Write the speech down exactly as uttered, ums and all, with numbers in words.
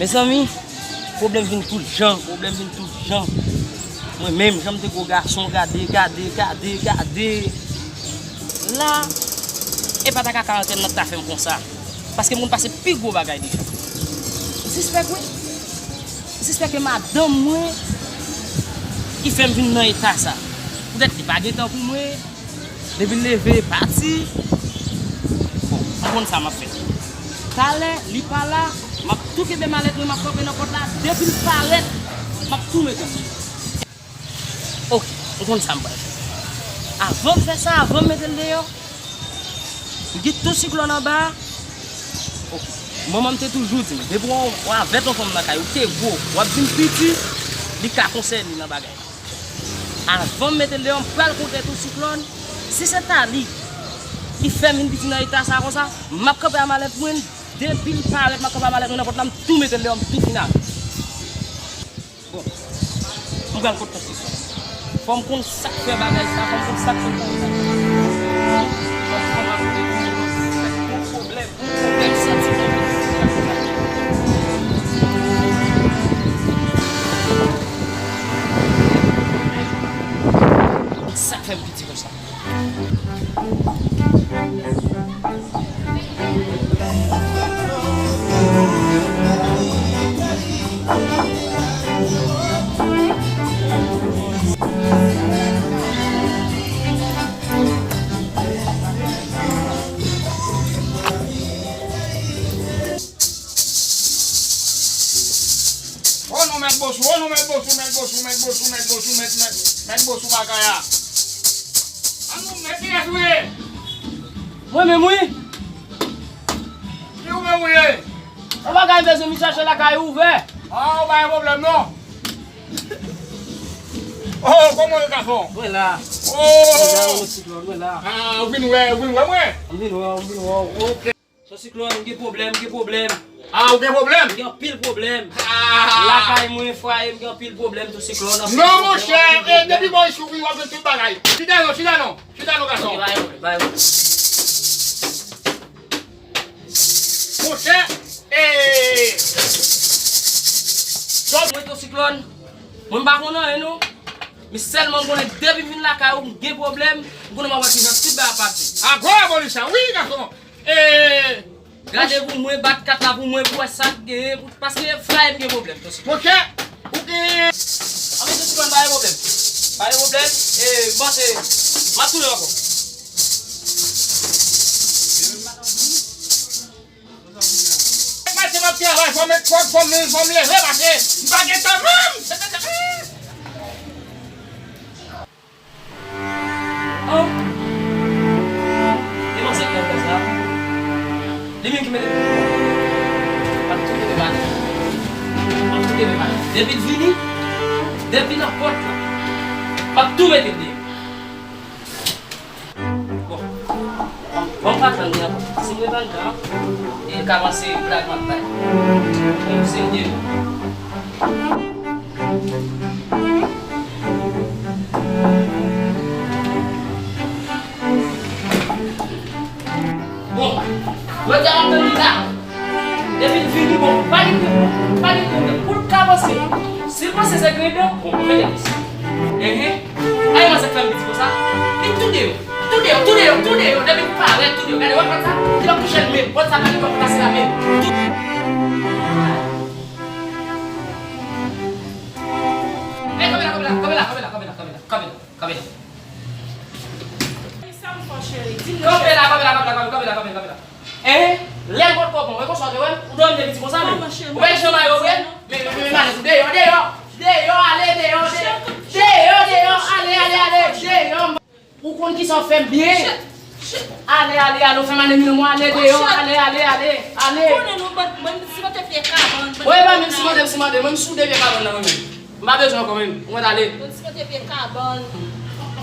Mezanmi, pwoblèm vin tout jan, pwoblèm vin tout jan. Mwen menm, jan m te gwo gason, gade, gade, gade, gade. La, e pa ta ka karantèn nan k ta fè m konsa. Paske m konn pase pi gwo bagay deja. M sispèk, wi. M sispèk ke madanm mwen ki fè m vin nan eta sa. Poutèt li pa gen tan pou mwen, depi l leve, pati. Bon, m konn sa m ap fè. Talè, li pa la, m ap tou kenbe malèt mwen, m ap kanpe nan pòt la. Depi l parèt, m ap tou mete l. Ok, m konn sa m pral fè. Avan m fè sa, avan m mete l deyò, m gen tou siklòn anba a. Ok, manman m te toujou di m, depi w wè yon avèt yon fanm nan kay ou, te gwo, w ap vin piti, li ka konsène nan bagay. Avan m mete l deyò, m pral kontre tou siklòn. Si se ta li ki fè m vin piti nan eta sa konsa, m ap kanpe a malèt mwen, depi l parèt, m ap kanpe a malèt mwen nan pòt la, m tou mete l deyò, m tou fin avè l. Bon, m pral kot tou siklòn. Fò m konn sa k fè bagay sa, fò m konn sa k fè bagay sa. Fò m konn ap fè yon pwoblèm, yon pwoblèm santi. Sa k fè m piti konsa. O non, mèt Bosou, o non, mèt Bosou, mèt Bosou, mèt Bosou, mèt Bosou, mèt, mèt, mèt Bosou bagay a. An nou, mèt, kiyès ou ye? Mwen menm, wi. Ki ou menm ou ye? Yon bagay m bezwen vin chache lakay ou ouvè. A, ou pa gen pwoblèm, non. O, kòman w ye, gason? Mwen la. O! Mwen la, yon siklòn, mwen la. A, ou vin wè, ou vin wè mwen? M vin wè w, m vin wè w. Ok. Tou siklòn, m gen pwoblèm, m gen pwoblèm. A, ou gen pwoblèm? M gen anpil pwoblèm. A! Lakay mwen, fwaye m, gen anpil pwoblèm, tou siklòn, anpil pwoblèm, anpil pwoblèm. Non, monchè, e, depi bò isit ou vin, w ap jwenn tout bagay. Chita non, chita non, chita non, gason. Ok, bay, bay. Monchè, e, mwen tou siklòn, mwen m pa konn anyen non. Men sèlman m konnen depi m vin lakay ou, m gen pwoblèm, m konnen m ap wè kijan tout bagay ap pase. A gwo abolisan, wi, gason. E, gade pou mwen, bat kat la pou mwen, pou wè sa k genyen, pou, paske fwaye m gen pwoblèm, tou siklòn. Monchè, ou gen. Anben, tou siklòn, pa gen pwoblèm. Pa gen pwoblèm. E, m panse, m ap tounen ankò. Maten m ap travay, fò m, fò, fò m, fò m leve, paske m pa gen tan menm. An! E manzè ki nan kay sa? Li menm ki mete m ap tou kenbe malèt. M ap tou kenbe malèt. Depi l vini, depi nan pòt la, m ap tou mete l deyò. Bon, bon, m pa tann li ankò. Si m ret anndan an, e l ka panse blag m ap bay. Bon, serye. Bon, jodi a m ap tann li la. Depi l vini, bon, pa gen pwoblèm, pa gen pwoblèm. Pou l ka panse, si l panse se grenn, bon, mete l isi. Enhen. Ay, manzè k fè m piti konsa. Li tou deyò, tou deyò, tou deyò, tou deyò. Depi l parèt, tou deyò. Gade, wè pòt sa? Li p ap touche l menm. Pòt sa pa gen kòb pase la menm. Tou. Ey, kanpe la, kanpe la, kanpe la, kanpe la. Kanpe la, kanpe la, kanpe la, kanpe la. Sa m fè w, cheri? Di m non, cheri. Kanpe la, kanpe la, kanpe la, kanpe la, kanpe la, kanpe la. Enhen, lè m potko bon, e konsa w te wè m? Ou dòmi depi ti konsa menm? Ou pa janm mayo vre? Men, men, men, men, deyò, deyò, deyò, ale, deyò, deyò, deyò, deyò, ale, ale, ale, deyò. Ou konn kisa w fè m byen? Ale, ale, ale, ou fè m ale mil mwa, ale, deyò, ale, ale, ale, ale. Ou konnen nou, ban, ban, sipote pye kabann, ban. Wi, ban m sipote, m sipote, mwen m soude pye kabann nan mwen menm. M pa bezwen ankò menm, ou mèt ale. Ban sipote pye kabann.